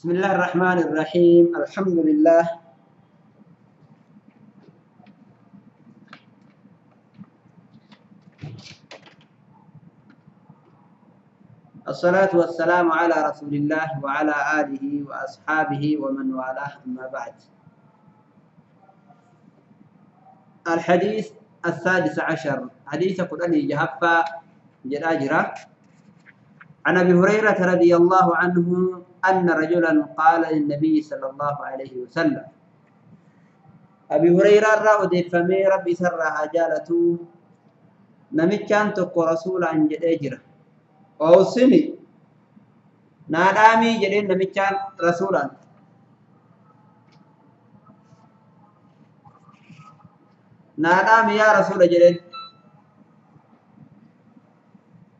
بسم الله الرحمن الرحيم. الحمد لله الصلاة والسلام على رسول الله وعلى آله وأصحابه ومن والاه، أما بعد. الحديث السادس عشر، حديث قرآن جهفة جراجرة. عن أبي هريرة رضي الله عنه أن رجلا قال للنبي صلى الله عليه وسلم. أبي هريرة رأى فمي ربي سرها جالته نمتشان تقو رسولا عن جراجرة أوصني نادامي جدين نمتشان رسولا. نادامي يا رسول جدين.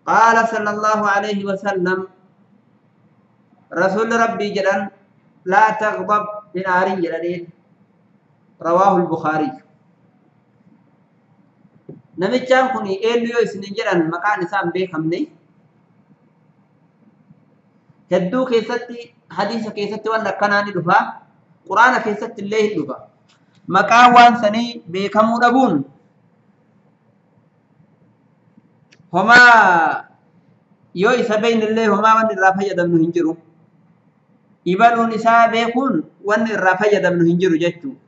قال صلى الله عليه وسلم رسول ربي جدن لا تغضب من آرين جدين. رواه البخاري. نمتشان كوني إليو إسنين جدن مكان إسان بيخمني hedduu keessatti hadiisa keessatti waan akkanaa ni dhufa, quraana keessatti illee hin dhufa. Maqaan waan sanii beekamuu dhabuun homaa yoo isa beekne illee homaa wanni irraa fayyadamnu hin jiru. Ibaluun isaa beekuun wanni irraa fayyadamnu hin jiru jechuudha.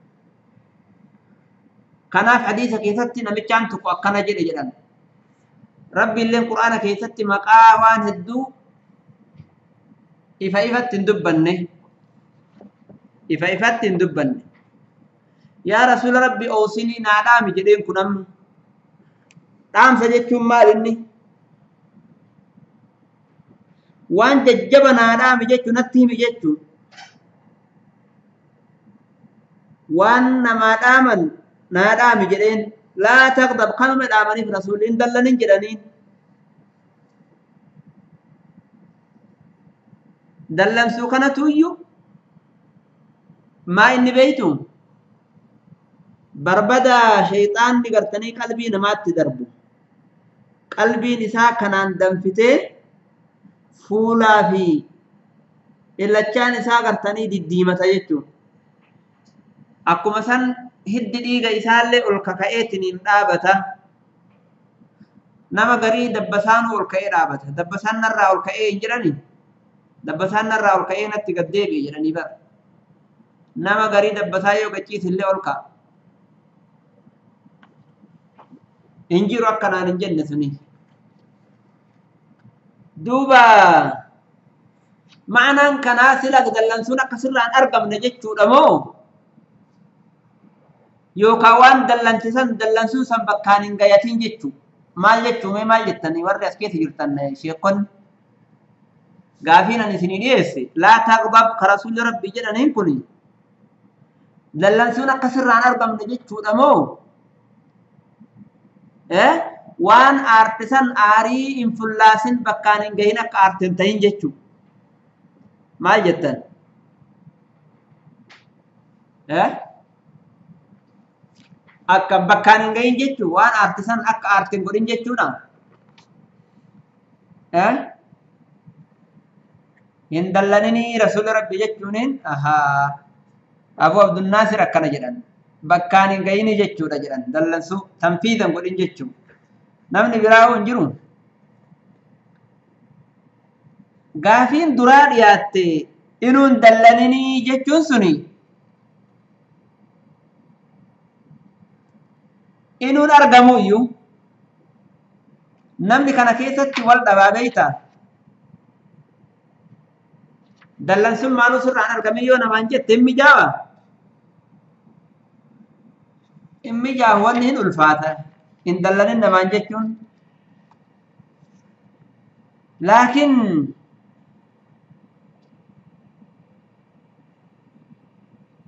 Kanaaf hadiisa keessatti namichaan tokko akkana jedhe jedhan. Rabbi illeen quraana keessatti maqaa waan hedduu ifa ifatti hin dubbanne, ifa ifatti hin dubbanne. Yaa rasuula rabbi oosinii naa dhaami jedheen kun amma dhaamsa jechuun maal inni? Waan jajjaba naa dhaami jechuun natti himi jechuun waan namaa dhaaman naa dhaami jedheen. Laa taqdab kanuma dhaamaniif rasuulli hin dallanin jedhaniin. Dallansuu kanatu iyyuu maa inni beeytu barbada shayxaanni gartanii qalbii namaatti darbu. Qalbiin isaa kanaan danfitee fuulaa fi illachaan isaa gartanii diddiimata jechuudha. Akkuma san hiddi dhiiga isaallee ol kaka'eetiniin dhaabata. Nama garii dabbasaanuu ol ka'ee dhaabata. Dabbasaan narraa ol ka'ee hin jiranii? Dabbasaan narraa ol ka'ee natti gad deebi'e jedhanii bara. Nama garii dabbasaa yoo gachiise illee ol ka'a. Hin jiru akkanaan hin jenne suni. Duuba ma'anaan kanaa sila dallansuun akka sirraan argamne jechuudha moo yookaan waan dallansisan dallansuun san bakkaan hin gayatin jechuu? Maal jechuu mee maal jettanii warri as keessa jirtan sheekonni? Gaafiin ani isinii dhiyeesse laa taqdab ka rasuulli rabbi jedhaniin kun dallansuun akka sirraan argamne jechuudha moo waan aartisan aarii hin fullaasin bakkaan hin gahin akka aarte hin ta'in jechuu? Maal jettan? Akka bakkaan hin gahin jechuu waan aartisan akka aarte hin godhin jechuudha. Hin dallaninii rasuula rabbi jechuuniin ahaa Abu Abdunnaasir akkana jedhan bakkaan hin gahini jechuudha jedhan dallansuu tanfiidan godhin jechuu. Namni biraa hoo hin jiru. Gaafiin duraa dhiyaatte inuun dallaninii jechuun suni inuun argamu iyyuu namni kana keessatti wal dhabaa beeyta. Dallansuun maaluu sirraan argame yoo namaan jette hin mijaawaa? Hin mijaawu, wanni hin ulfaata. Hin dallanin namaan jechuun. Laakiin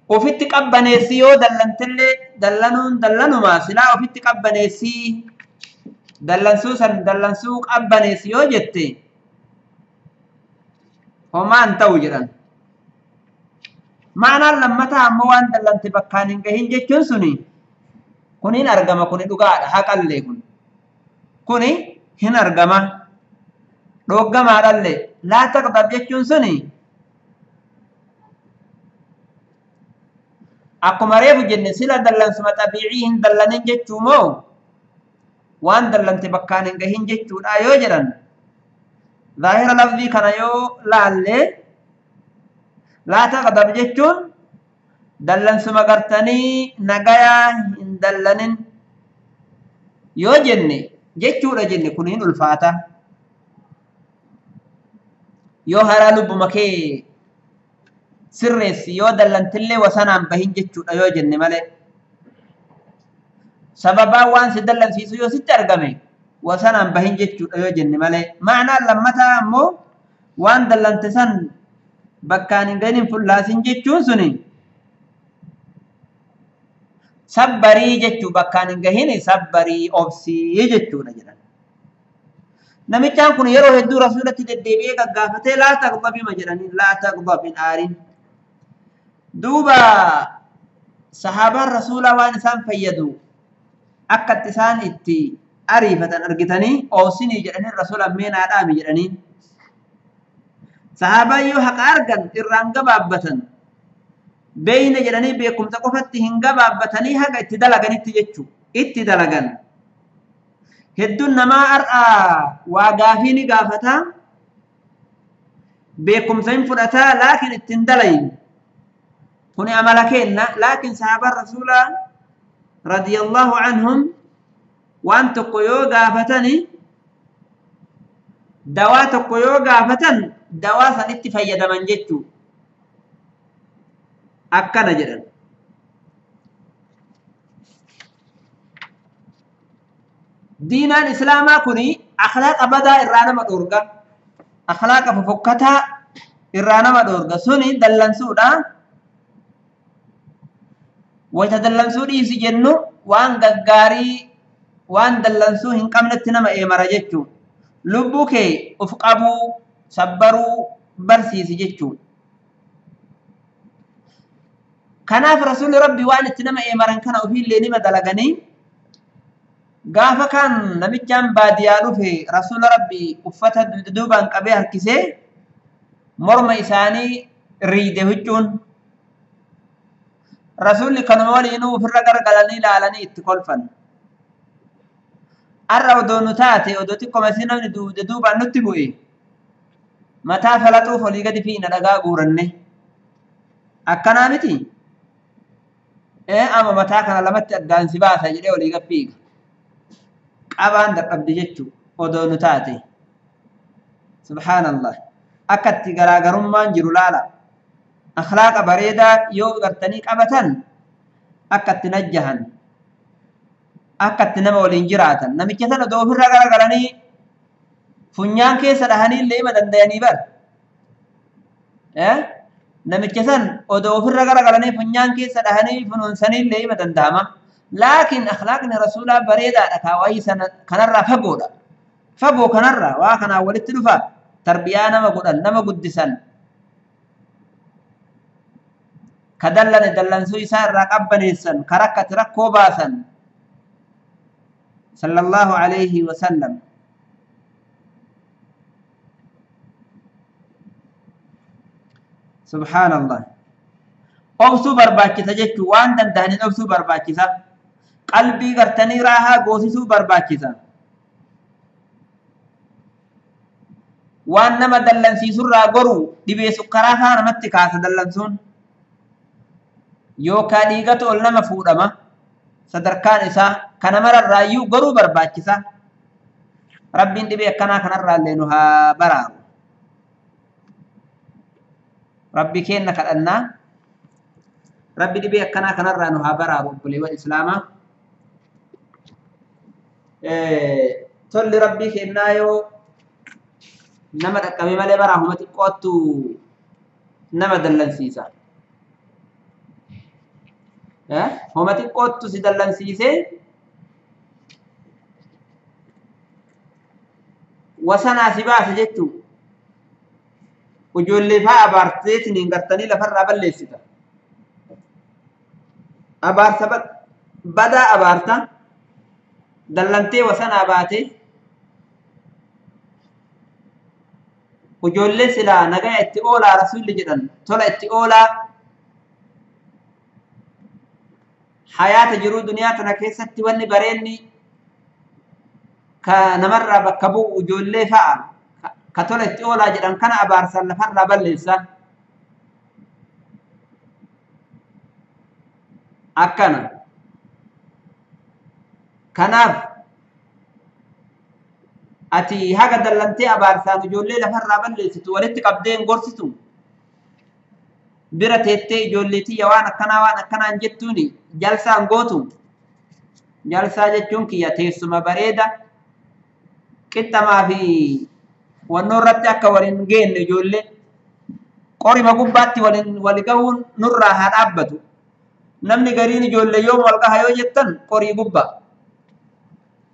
ofitti qabbaneessi yoo dallantillee dallanuun dallanumaa silaa ofitti qabbaneessi dallansuu san dallansuu qabbaneessi yoo jette homaan ta'u jedhan. Ma'anaan lammataa ammoo waan dallante bakkaan hin gahin jechuun suni kuniin argama, kuni dhugaadha, haqallee kun kuni hin argama, dhoggamaadhallee. Laa taqdab jechuun suni Akkuma reefu jenne sila dallansuma xabiicii hin dallanin jechuu moo waan dallante bakkaan hin gahin jechuudha yoo jedhan zaahira lafzii kana yoo laalle laa taqdab jechuun dallansuma gartanii nagayaa hin dallanin yoo jenne jechuudha jenne kun hin ulfaata. Yoo haraa lubbuma kee sirreessi yoo dallantillee wasanaan bahin jechuudha yoo jenne malee sababaa waan si dallansiisu yoo sitti argame wasanaan bahin jechuudha yoo jenne malee ma'anaan lammataa ammoo waan dallante san bakkaan hin gahin fullaasin jechuun suni sabbarii jechuu bakkaan hin gahin sabbarii obsii jechuudha jedhan. Namichaan kun yeroo hedduu rasuulatti deddeebi'ee gaggaafatee laa taqdabima jedhaniin laa taqdab hin aarin. Duuba sahaabaan rasuulaa waan isaan fayyadu akkatti isaan itti ariifatan argitanii obsinii jedhanii rasuula meenaa dhaami jedhanii. Sahaabaan yoo haqa argan irraan gabaabbatan beeyna jedhanii beekumsa qofatti hin gabaabbatanii haga itti dalaganitti jechuu itti dalagan. Hedduun namaa har'a waa gaafii ni gaafataa beekumsa hin fudhataa laakiin ittiin dalayin. Kuni amala kenna laakiin sahaabaan rasuulaa radiyallahu anhum waan tokko yoo gaafatani dawaa tokko yoo gaafatan dawaa san itti fayyadaman jechuu akkana jedhan. Diinaan islaamaa kuni akhlaaqa badaa irraa nama dhoorga, akhlaaqa fofokkataa irraa nama dhoorga. Suni dallansuudha. Wayta dallansuu dhiisi jennu waan gaggaarii waan dallansuu hin qabnetti nama eemara jechuu. Lubbuu kee of qabuu sabbaruu barsiisi jechuu. Kanaaf rasuulli rabbi waan itti nama eemaran kana ofiillee nima dalaganii gaafa kan namichaan baadiyaa dhufe rasuula rabbi uffata duubaan qabee harkisee morma isaanii riide huccuun rasuulli kanuma waliinuu ofirra garagalanii ilaalanii itti kolfan. Har'a odoo nu taate odoo xiqqooma isii namni duubaan nutti bu'e mataa falaxuuf olii gadi fiina dhagaa guuranne akkanaa miti. Amma mataa kana lamatti addaan si baasa jedhee olii gad fiiga. Qabaan dadhabde jechuu odoo nu taate. Subhaanallah. Akkatti garaagarummaan jiru laala. Akhlaaqa bareedaa yoo gartanii qabatan akkatti najjahan akkatti nama waliin jiraatan. Namicha sana odoo ofirra garagalanii funyaan keessa dhahanii illee hima danda'anii bar. Namicha san odoo ofirra garagalanii funyaan keessa dhahanii funuunsanii illee hima danda'ama. Laakiin akhlaaqni rasuulaa bareedaadha kaawwaayii sana kanarraa fagoodha. Fagoo kanarraa waa kanaan walitti dhufa tarbiyaa nama godhan nama guddisan. Ka dallane dallansuu isaa irraa qabbaneessan ka rakkate rakkoo baasan. Sallallahu alayhi wa sallam. Subhaanallah. Obsuu barbaachisa jechuun waan danda'aniin obsuu barbaachisa. Qalbii gartanii raahaa goosisuu barbaachisa. Waan nama dallansiisurraa goruu dhibee sukkaraa faa namatti kaasa dallansuun. Yookaan dhiigatu ol nama fuudhama. Sadarkaan isaa kana mararraayyuu goruu barbaachisa. Rabbiin dhibee akkanaa kanarraa illee nu haa baraaru. Rabbi kenna kadhannaa. Rabbi dhibee akkanaa kanarraa nu haa baraaru obboleewwan islaamaa. Tolli rabbii kennaa yoo nama dhaqqabe malee baraahuma xiqqoottu nama dallansiisa. Homa xiqqoottu si dallansiisee wasanaa si baasa jechuu. Ijoollee fa'aa abaarteetiin gartanii lafarraa balleessita. Abaarsa badaa abaarta dallantee wasanaa baate ijoollee silaa nagaa itti oolaa rasuulli jedhan tola itti oolaa Hayaata jiruu duniyaa tana keessatti wanni bareenni ka namarraa bakka bu'u ijoollee fa'a ka tola itti oolaa jedhan kana abaarsaan lafarraa balleessa. Akkana. Kanaaf ati haga dallantee abaarsaan ijoollee lafarraa balleessitu walitti qabdee hin gorsitu. Bira teettee ijoollee tiyya waan akkanaa waan akkanaan jettuuni jalsaan gootu. Jalsaa jechuun kiyya teessuma bareeda qixxamaa fi wannoo irratti akka waliin geenne ijoollee qorima gubbaatti waliin wal gahuun nurraa haa dhaabbatu. Namni gariin ijoollee yoom wal gaha yoo jettan qorii gubbaa.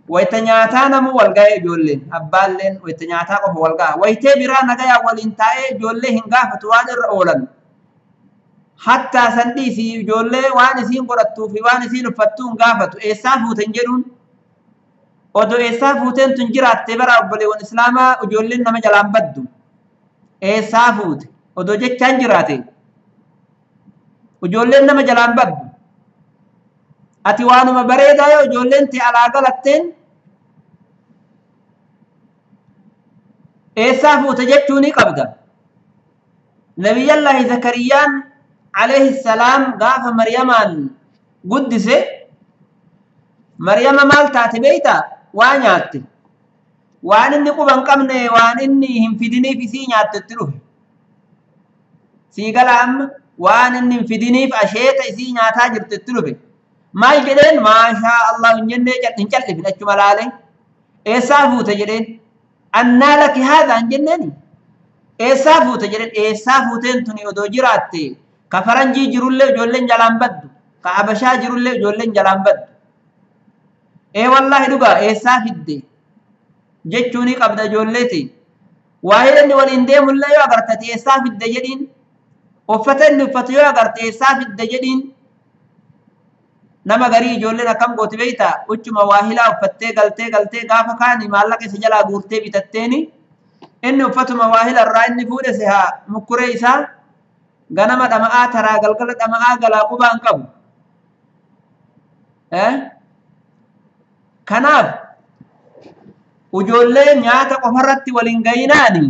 Wayita nyaataa namuu wal gahee ijoolleen abbaalleen wayita nyaataa qofa wal gaha. Wayitee biraa nagayaa waliin taa'ee ijoollee hin gaafatu waan irra oolan. Hattaa san dhiisii ijoollee waan isiin godhattuu fi waan isiin uffattuu hin gaafatu. Eessaa fuuten jedhuun odoo eessaa fuuteen tun jiraatte bara obboleewwan islaamaa ijoolleen nama jalaan baddu. Eessaa fuute odoo jechaan jiraate ijoolleen nama jalaan baddu. Ati waanuma bareedaa yoo ijoolleen tee alaa galatteen eessaa fuute jechuu ni qabda. Nabiyyallaahi Zakariyaan alayhi salaam gaafa Maryamaan guddise Maryama maal taate beeytaa? Waa nyaatte. Waan inni quba hin qabne waan inni hin fidiniif isii nyaatte itti dhufe. Sii gala amma waan inni hin fidiniif asheeta isii nyaataa jirtu itti dhufe. Maal jedheen? Maashaa Allah hin jennee hin callifne achuma laalee. Eessaa fuute jedheen? Annaa laki haadha hin jenneeni. Eessaa fuute jedheen? Eessaa fuuteen tuni odoo jiraatte ka faranjii jirullee ijoolleen jalaan baddu ka habashaa jirullee ijoolleen jalaan baddu. Ee wallaahi dhugaa eessaa fidde jechuuni qabda ijoolleeti. Waa'ee inni waliin deemullee yoo agarte eessaa fidde jedhiin. Uffata inni uffatu yoo agarte eessaa fidde jedhiin. Nama garii ijoolleen akkam gooti beeytaa? Uchuma waahilaa uffattee galtee galtee gaafa kaani maallaqa isa jalaa guurtee bitatteeni inni uffatuma waahila irraa inni fuudhe si haa mukkuree isaa ganama dhama'aa taraa galgala dhama'aa galaa qubaa hin qabu. Kanaaf ijoollee nyaata qofarratti waliin gayinaani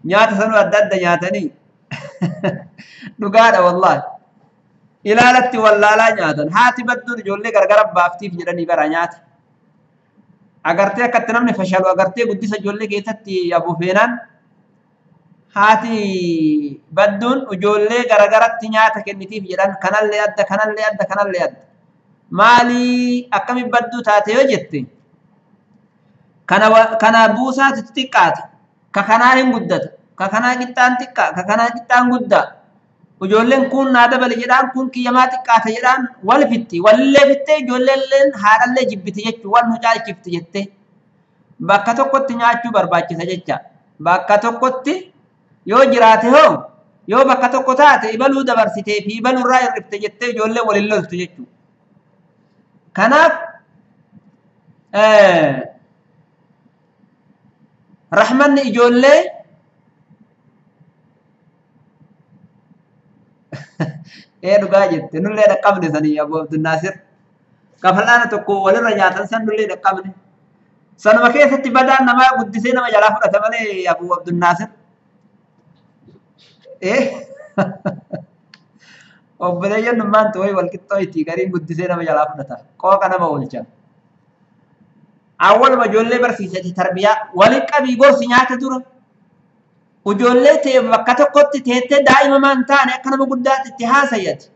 nyaata sanuu adda adda nyaatanii dhugaadha wallaahi. Ilaalatti wallaalaa nyaatan. Haati badduun ijoollee gargar baaftiif jedhanii bara nyaata. Agartee akkatti namni fashalu agartee guddisa ijoollee keessatti abuu feenaan haati badduun ijoollee garagaratti nyaata kennitiif jedhan kanallee adda kanallee adda kanallee adda. Maalii akkami badduu taate yoo jette kana buusaatu xiqqaata. Ka kanaa hin guddata. Ka kanaa qixxaan xiqqaa. Ka kanaa qixxaan guddaa. Ijoolleen kun naa dabale jedhaan kun kiyyamaa xiqqaata jedhaan wal fitti. Walillee fittee ijoolleen haadhallee jibbite jechuu wal nu caalchifti jette. Bakka tokkotti nyaachuu barbaachisa jecha. Bakka tokkotti yoo jiraate hoo yoo bakka tokko taate ibaluu dabarsitee fi ibaluurraa hir'ifte jettee ijoollee waliin loltu jechuudha. Kanaaf rahmanni ijoollee ee dhugaa jette nullee dhaqqabne sanii Abu Abdunnaasir kafalaana tokko walirra nyaatan san nullee dhaqqabne sanuma keessatti badaan namaa guddisee nama jalaa fudhata malee Abu Abdunnaasir. Obboleeyyan nummaan ta'ee wal qixxooyti gariin guddisee nama jalaa fudhata qooqa nama oolcha. Awwaluma ijoollee barsiisati tarbiyaa waliin qabii gorsi nyaata dura. Ijoollee ta'e bakka tokkotti teettee daa'ima maan taane akka nama guddaatti itti haasayyati.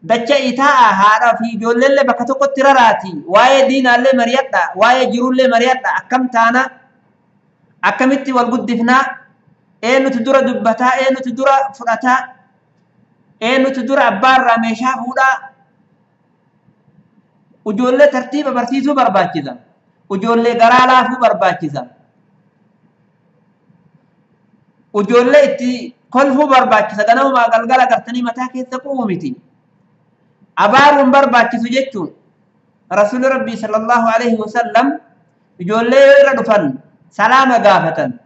Dacha itaa'a haadhaa fi ijoolleellee bakka tokkotti raraati. Waa'ee diinaallee mari'adha. Waa'ee jiruullee mari'adha. Akkam taana akkamitti wal guddifnaa? Eenyutu dura dubbataa? Eenyutu dura fudhataa? Eenyutu dura abbaarraa meeshaa fuudhaa? Ijoollee tartiiba barsiisuu barbaachisa. Ijoollee garaa laafuu barbaachisa. Ijoollee itti kolfuu barbaachisa. Ganamumaa galgala gartanii mataa keessa qu'uu miti. Abaaruun barbaachisu jechuun Rasuulli Rabbii sallallahu alaihi wasallam ijoollee yoo irra dhufan salaama gaafatan.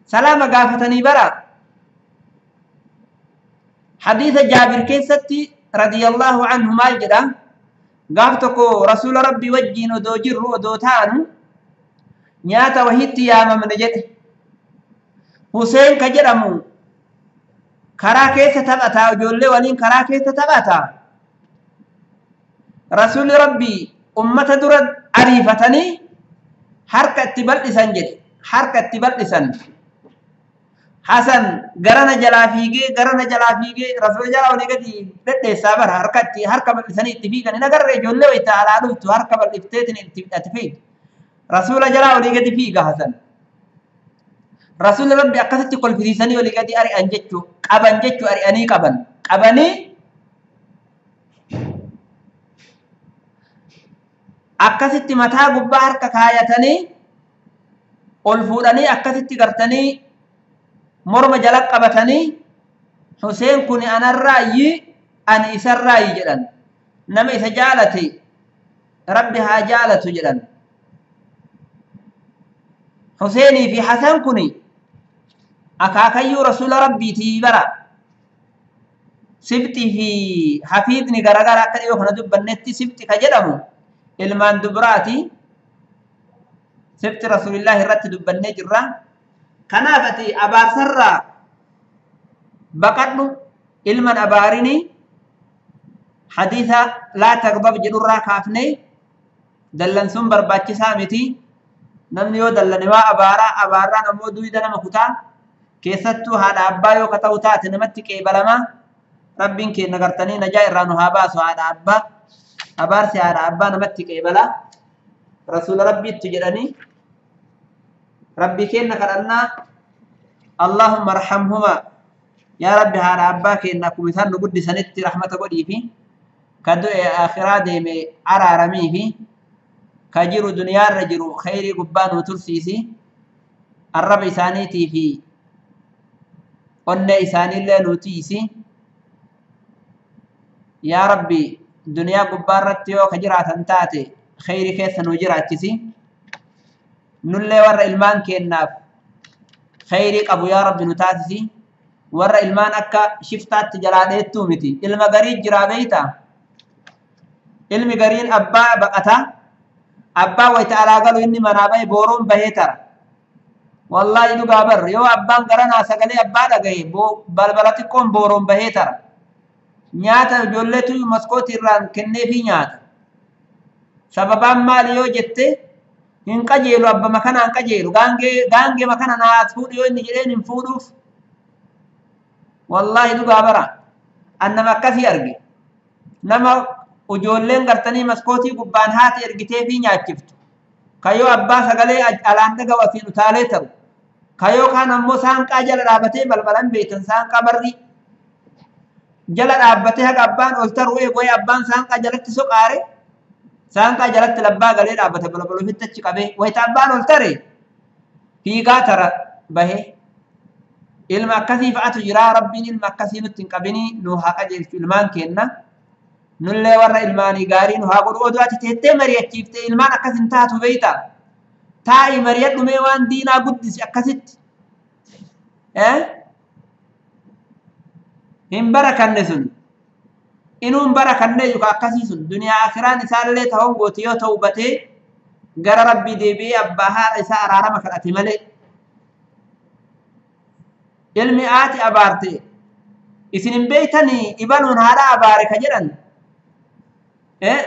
Salaama gaafatanii bara. Hadiisa Jaabir keessatti radiyallahu anhu maal jedha? Gaaf tokko rasuula rabbii wajjiin odoo jirru odoo taanu nyaata wahiitti yaamamne jedhe. Huseen ka jedhamu karaa keessa taphataa, ijoollee waliin karaa keessa taphataa. Rasuulli rabbii ummata dura ariifatanii harka itti bal'isan jedhe. Harka itti bal'isan. Hasan garana jalaa fiigee garana jalaa fiigee rasuula jalaa olii gadi dhedheessaa bara harka itti harka bal'isanii itti fiigan. Hin agarre ijoollee wayita alaa dhuftu harka bal'ifteetiin itti fiigu. Rasuula jalaa olii gadi fiiga Hasan. Rasuulli rabbi akkasitti kolfisiisanii olii gadi ari'an jechuu qaban jechuu ari'anii qaban. Qabanii akkasitti mataa gubbaa harka kaayatanii ol fuudhanii akkasitti gartanii morma jala qabatanii Huseen kun anarraayyi ani isarraayyi jedhan. Nama isa jaalate rabbi haa jaalatu jedhan. Huseenii fi Hasan kun akaakayyuu rasuula rabbiitii bara. Sibxii fi hafiidni garagara akka dhiyoo kana dubbannetti sibxi ka jedhamu ilmaan dubaraati. Sibxi rasuulillaahi irratti dubbannee jirra. Kanaaf ati abaarsarraa baqadhu ilman abaarini hadiisa laa tagdab jedhurraa kaafnee dallansuun barbaachisaa miti. Namni yoo dallane waa abaaraa, abaarraan ammoo duyda nama kutaa. Keessattuu haadha abbaa yoo ka ta'u taate namatti qeebalamaa. Rabbiin keenya gartanii najaa irraa nu haa baasu haadha abbaa. Abaarsi haadha abbaa namatti qeebala. Rasuula rabbiittu jedhanii rabbi keenya kadhannaa Allahumma arhamhumaa yaa rabbi haadha abbaa keenya akkuma isaan nu guddisanitti rahmata godhiifi ka du'e akhiraa deeme araaramiifi ka jiru duniyaarra jiru khayrii gubbaa nu tursiisi arraba isaaniitii fi onnee isaaniillee nu tiisi. Yaa rabbi duniyaa gubbaarratti yoo ka jiraatan taate khayrii keessa nu jiraachisi. Nullee warra ilmaan keennaaf khayrii qabu yaa rabbi nu taasisi. Warra ilmaan akka shiftaatti jalaa dheettuu miti. Ilma garii jiraa beeyta. Ilmi gariin abbaa baqata. Abbaa wayita alaa galu inni manaa bahe booroon bahee tara. Wallaahi dhugaa bar yoo abbaan garanaa sagalee abbaa dhagaye balbala xiqqoon booroon bahee tara. Nyaata ijoolleetu maskootii irraan kenneefii nyaata. Sababaan maali yoo jette hin qajeelu abbama kana hin qajeelu gaangee makana naa fuudhu yoo inni jedheen hin fuudhuuf. Wallaahi dhugaa bara an nama akkasii arge. Nama ijoolleen gartanii maskootii gubbaan haati ergiteefii nyaachiftu. Kayyoo abbaa sagalee alaan dhagahu asiin utaalee taru. Kayyoo kaan ammoo saanqaa jala dhaabatee balbalan beektan saanqaa barri jala dhaabbatee haga abbaan ol taru eegee abbaan saanqaa jalatti soqaare saanqaa jalatti labbaa galee dhaabbata balbala ofitti achi qabee wayita abbaan ol tare fiigaa tara bahee. Ilma akkasii fa'atu jira. Rabbiin ilma akkasii nutti hin qabinii nu haa qajeelchu ilmaan kenna. Nullee warra ilmaanii gaarii nu haa godhu. Oduu ati teettee mari'achiiftee ilmaan akkas hin taatu beeyta. Taa'ii mari'adhu mee waan diinaa guddisi akkasitti. Hin barakanne sun. Inuun barakanne yookaan akkasii sun duniyaa akiraan isaallee ta'uun gooti yoo ta'u batee gara rabbii deebi'ee abbaa haadha isaa araarama kadhate malee. Ilmi haati abaarte isin hin beeytanii ibaluun haadha abaare ka jedhan.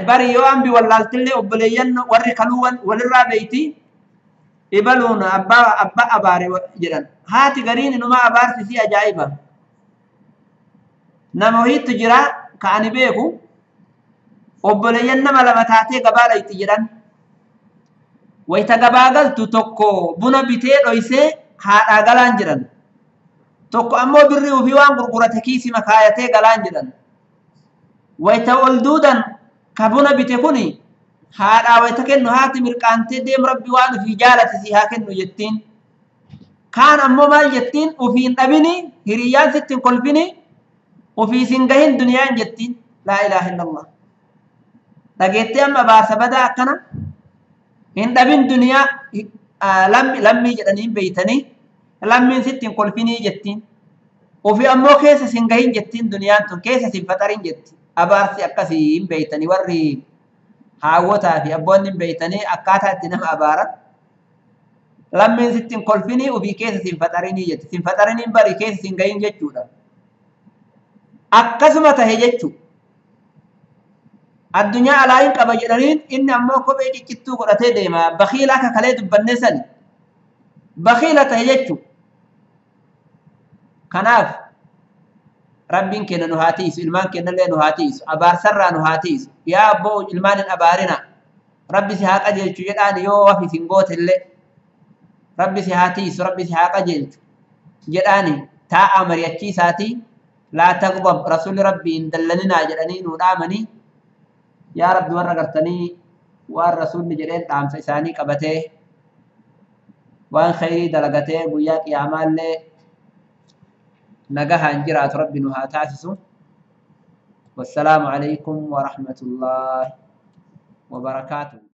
Bari yoo ambi wallaaltillee obboleeyyan warri kaluu walirraa beeyti ibaluun abbaa abaare jedhan. Haati gariin inumaa abaarsisii ajaa'iba. Nama wayiitu jira ka ani beeku obboleeyyan nama lama taatee gabaa dhayti jedhan. Wayita gabaa galtu tokko buna bitee dhoysee haadhaa galaan jedhan. Tokko ammoo birrii ofii waan gurgurate kiisima kaayatee galaan jedhan. Wayita ol duudan ka buna bite kuni haadhaa wayita kennu haati mirqaantee deem rabbi waan ofii jaalate si haa kennu jettiin. Kaan ammoo maal jettiin ofii hin dhabini hiriyyaan sitti hin kolfini ofii sin gahin duniyaan jettiin. Laa ilaaha illallah. Dhageettee amma baasa badaa akkana hin dhabin duniyaa lammii jedhanii hin beeytanii. Lammiin sitti hin kolfinii jettiin. Ofii ammoo keessa sin gahin jettiin duniyaan tun keessa sin faxarin jetti. Abaarsi akkasii hin beeytanii warri haawwotaa fi abboonni hin beeytanii akkaataa itti nama abaaran. Lammiin sitti hin kolfinii ofii keessa sin faxarinii jetti. Sin faxariniin bari keessa sin gahin jechuudha. Akkasuma tahe jechuudha. Addunyaa alaa hin qaba jedhaniin inni ammoo kophee ciccittuu godhatee deema. Bakiila akka kalee dubbannee sani. Bakiila tahe jechuudha. Kanaaf rabbiin keenya nu haa tiisu, ilmaan keenyallee nu haa tiisu, abaarsarraa nu haa tiisu. Yaa abboo ilmaan hin abaarina. Rabbi si haa qajeelchu jedhaan yoo wafi isin gootellee. Rabbi si haa tiisu, rabbi si haa qajeelchu jedhaani taa'aa mari'achiisaatii laa taghdab rasuulli rabbii hin dallaninaa jedhanii nuu dhaamanii. Yaa rabbi warra gartanii waan rasuulli jedheen dhaamsa isaanii qabatee waan khayrii dalagatee guyyaa qiyaamaallee nagahaan jiraatu rabbi nu haa taasisu. Wassalaamu alaykum wa rahmatullaahi wa barakaatuh.